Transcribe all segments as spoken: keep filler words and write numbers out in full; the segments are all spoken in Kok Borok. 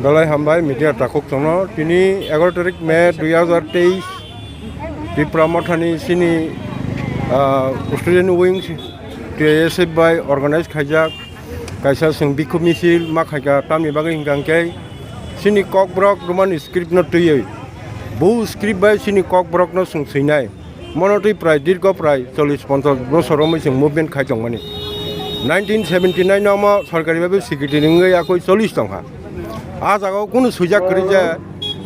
Belai hambai media takhuk chwngno. Tini egaroh tarik May dui hazar teis, Tipra Mothani chini, ah, student wing T I S F bai organize khaijak kaisa chwng bikhuk misil ma khaikha, tamni bagwi hwnkha hwnkhe chini Kokborok Roman script no twiwi, bo script bai chini Kokborok no chwng swinai. Mono twi prai dirgo prai chollish ponchash bosor romwi chwng movement khai tongmani. Nineteen seventy nine no omo sorkari bai secretary wngwi yakui chollish tongkha. Ah jagao kunu swijak kwrwi je,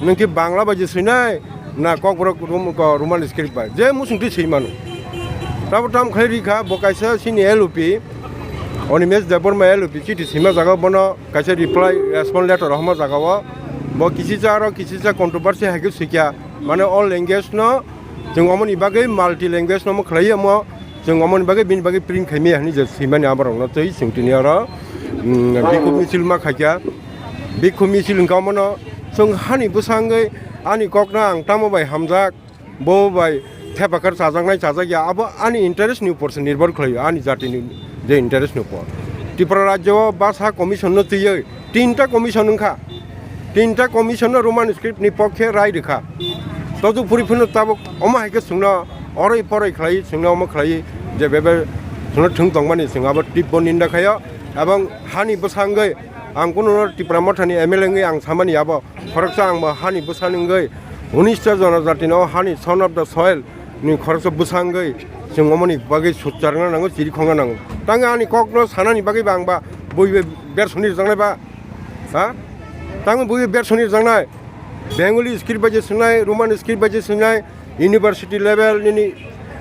nwng khe Bangla bai je swinai, na Kokborok Rom-, ko Roman script bai je muchung twi swi mano. Tabo tam khlai rikha, bo kaisa chini L O P, Animesh Debbarma L O P chiti swima jagao bono kaisa reply, respond letter rohorma jagao. Bo kisicha aro kisicha controversy hai khe swikha, mane all language no Chwng omoni bagwi multi language no khlai omo, chwng omoni bagwi bini bagwi print khaimaya hinwi je swimani aborokno twi chwng tini oro, mm, bikhuk misil ma khaikha. Bikhuk misil hwnkha omono chwng hani bwsangwi ani kokno ang tamo bai hamjak, bo bai thepakar chajaknai chajakya, abo ani interest ni upor se nirbhor khlaio, ani jatini je interest ni upor. Tripura rajyo o basa commission no twiwi tinta commission wngkha, tinta commission no Roman script ni pokhe rai rwkha. Toju phuri phano tabuk omo hai khe chwngno oroi poroi khlai, chwngno omo khlai je bebe chwngno thwng tongmani chwng abo tibbo ninda khaio. Ebong hani bwsangwi ang kununo Tipra Mothani M L A wngwi ang samani abo khoroksa angbo hani bwsani wngwi unis ta jonojatino hani son of the soil ni khoroksa bwsangwi chwng omoni bagwi sutcharna nango, chirikhongna nango. Tangwi ani kokno sanani bagwi ba angba bui bersoni rwjaknai ba? Ha? Tangwi bui bersoni rwjaknai? Bengali script bai je swngnai, Roman script bai je swngnai, university level nini,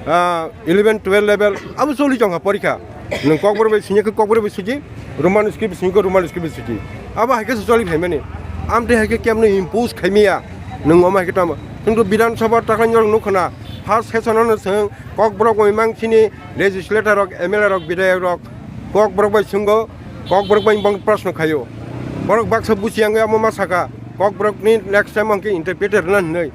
ah, eleven twelve level abo choli tongkha porikha. Nwng Kokborok bai singya khe Kokborok bai suji, Roman script singya khe Roman script bai suji. Abo hai khe se choli phaimani. Amtwi hai khe kemno impose khaimaya. Nwng omo hai khe tamo. Kintu Bidhan Sabha takhai norok nukho na, first session ano chwng Kokborok bai mang chini legislator rok, M L A rok, bidhayok rok Kokborok bai swngo, Kokborok bai bong proshno khaio. Borok baksa buchi yang omo ma saka, Kokborok ni next time ang khe interpreter na hinwi.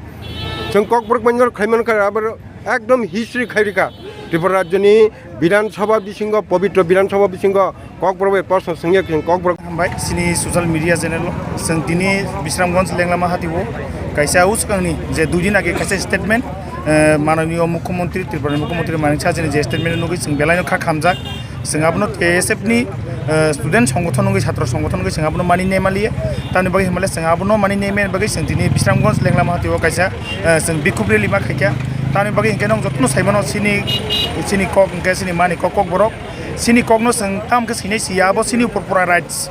Chwng Kokborok bai norok khai man kha, abo ekdom history khai rikha. Tripura rajyoni Bidhan Sabha bisingo, pobitro Bidhan Sabha bisingo Kokborok bai proshno swngya khe Kokborok. Hambai, chini social media channel o. Chwng tini Bisramganj Lenglama Hati o kaisa uskangni je dui din age kaisa statement, eh, Mananiyo Mukhyamantri, Tripura ni Mukhyamantri Manik Saha ni je statement nugwi chwng belai no kha khamjak. Chwng abono T I S F ni, eh, student songgothon wngwi, chhatro songgothon wngwi chwng abono mani nemaliya. Tamni bagwi hwnmale chwng abono mani nemani bagwi chwng tini Bisramganj Lenglama Hati o kaisa, eh, chwng bikhuk rally ma khaikha. Tamni bagwi hwnkhe nwng jotono saimano chini, chini kok hwnkhe chini mani kok, Kokborok. Chini kokno chwng tamo khe swinai siya, abo chini upor pura rights.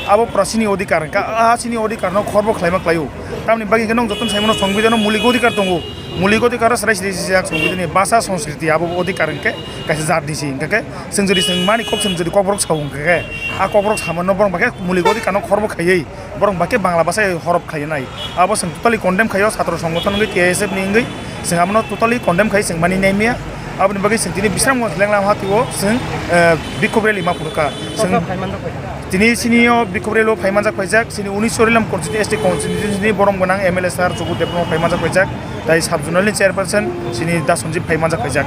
Abo pura chini odhikar hwnkha, ah, chini odhikarno khorbo khlaima khlaio. Tamni bagwi hwnkhe nwng jotono saimano songbidano mulik odhikar tongo. Mulik odhikar chwrai siri sijak songbidani bhasha sanskriti abo odhikar hwnkhe kaisa jatni si hwnkhe chwng jodi chwng mani kok chwng jodi Kokborok sao hwnkhe a Kokborok samano borok bakhe mulik odhikarno khorbo khaiwi borok bakhe Bangla bhasha horop khainai. Abo chwng totally condemn khaio, chhatro songgothon wngwi T I S F ni wngwi chwng abono totally condemn khai chwng mani naimya. Aboni bagwi chwng tini Bisramganj Lenglama Hati o chwng, eh, bikhuk rally ma phuru kha. Chwng tini chini o bikhuk rally o phai manjak phaijak, chini unis Chorilam constituency, S T constituency ni borom gwnang M L A sir Subudh Debbarma phai manjak phaijak, tai sub zonal ni chairperson chini Da Sanjeev phai manjak phaijak.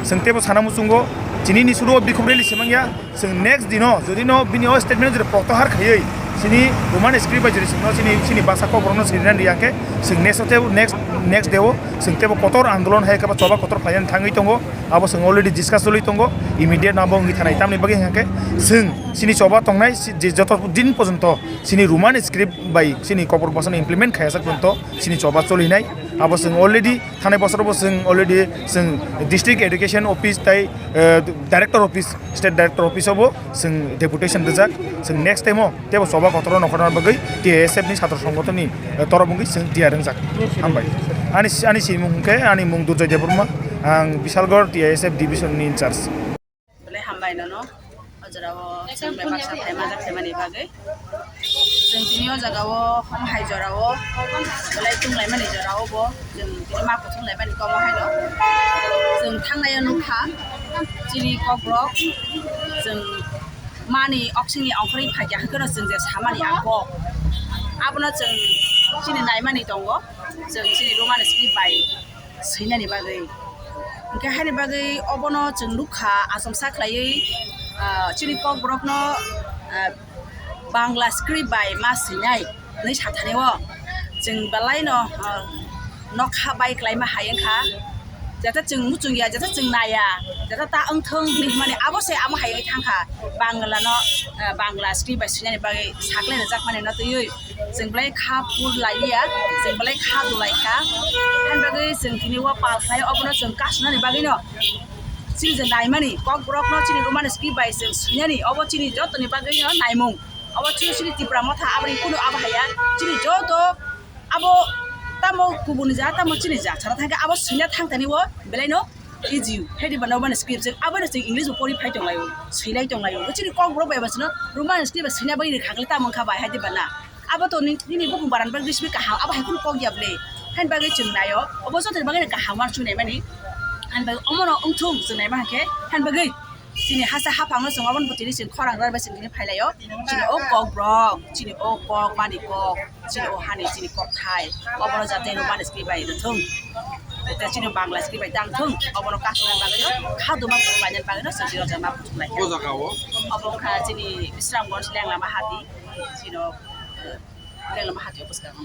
Chwng teibo sana muchungo, chini ni suru o bikhuk rally se mangya. Chwng next dino, jodi no bini o statement jodi protyahar khaiwi, chini Roman script bai jodi chwngno chini, chini bhasha Kokborokno sirinani riyakhe, chwng next o tebo, next, next day o chwng tebo kotor andolon hai khe ba choba kotor khlainani thangwi tongo. Abo chwng already discuss choli tongo, immediate no abo wngwi thanai. Tamni bagwi hwnkhe chwng chini choba tongnai, si-, je joto din porjonto chini Roman script bai chini Kokborok bhasha no implement khaijak porjonto chini choba cholinai. Abo chwng already Thanai bosor bo chwng already chwng District Education Office tai, eh, Director Office, State Director Office o bo chwng deputation rijak. Chwng next time o teibo choba kotor o nongkhorna bagwi T I S F ni chhatro songgothon ni, eh, torop wngwi chwng tiyar wngjak. Hambai. Ani, ani simung hwnkhe ani mung Durjoy Debbarma, ang Bishalgarh T I S F division ni in charge. Belai hambai nono. O jorao chwng bebaksa phaima jak phaimani bagwi. Chwng tini o jagao omo hai jorao belai tunglaimani jorao bo chwng tini ma kuthum laimani komo haino. Chwng thangnai o nukha chini kokrok chwng mani oksingni ongkhorwi phaikha hwnkhe no chwng je samani a kok. Abono chwng chini naimani tongo, chwng chini Roman script bai swinani bagwi. Hwnkhe haini bagwi obono chwng nukha achomsa khlaiwi, ah, chini kokborokno, ah, Bangla script bai ma swinai hwnwi sathani o. Chwng belaino, ah, nokha bai khlaima hai wngkha. Jata chwng muchungya, jata chwng naya, jata ta wngthung hwnwi hwnmani abo se amo hai wngwi thangkha. Bangla no, ah, Bangla script bai swinani bagwi saklai rwjakmani no twiwi. Chwng belai kha pur laiya, chwng belai kha dulai kha. Haini bagwi chwng tini o pal khlai obono chwng kasunani bagwino chini je naimani kokborokno chini Roman script bai chwng swinani obo chini jotoni bagwino naimung. Obo chini, chini Tipra Motha aboni kunu abo haya chini joto abo tamo kubuni ja tamo chini ja sana thangkhe abo swina thangtani o belaino easy. Haidi bana Roman script chwng abono chwng English bo pori phai tonglaio, swinai tonglaio. Chini kokborok bai basino Roman script bai swina bagwi khakle tamo wngkha bai haidi bana. Abo to ni-, nini bukung baran bagwi simi kaham, abo hai kheno kok ya ble. Haini bagwi chwng naio, obo joto ni bagwi no kaham uansuk naimani. Haini bagwi omono wngthung chwng naima hwnkhe, haini bagwi chini hasa haphangno chwng obono bo tini chwng khorang rw bai chwng tini phai laio. Chini o kokborok, chini o kok mani kok, chini o hani chini kokthai, obono jate no mani script bai rwthung. Tei chini Bangla script bai tangthung, obono kasukna bagwi no, kha duma bagwi no chwng tini o jaga ma buchuk lai kha. O jaga o? Obo wngkha chini Bisramganj Lenglama hati, chini o, eh, Lenglama hati o bwskango.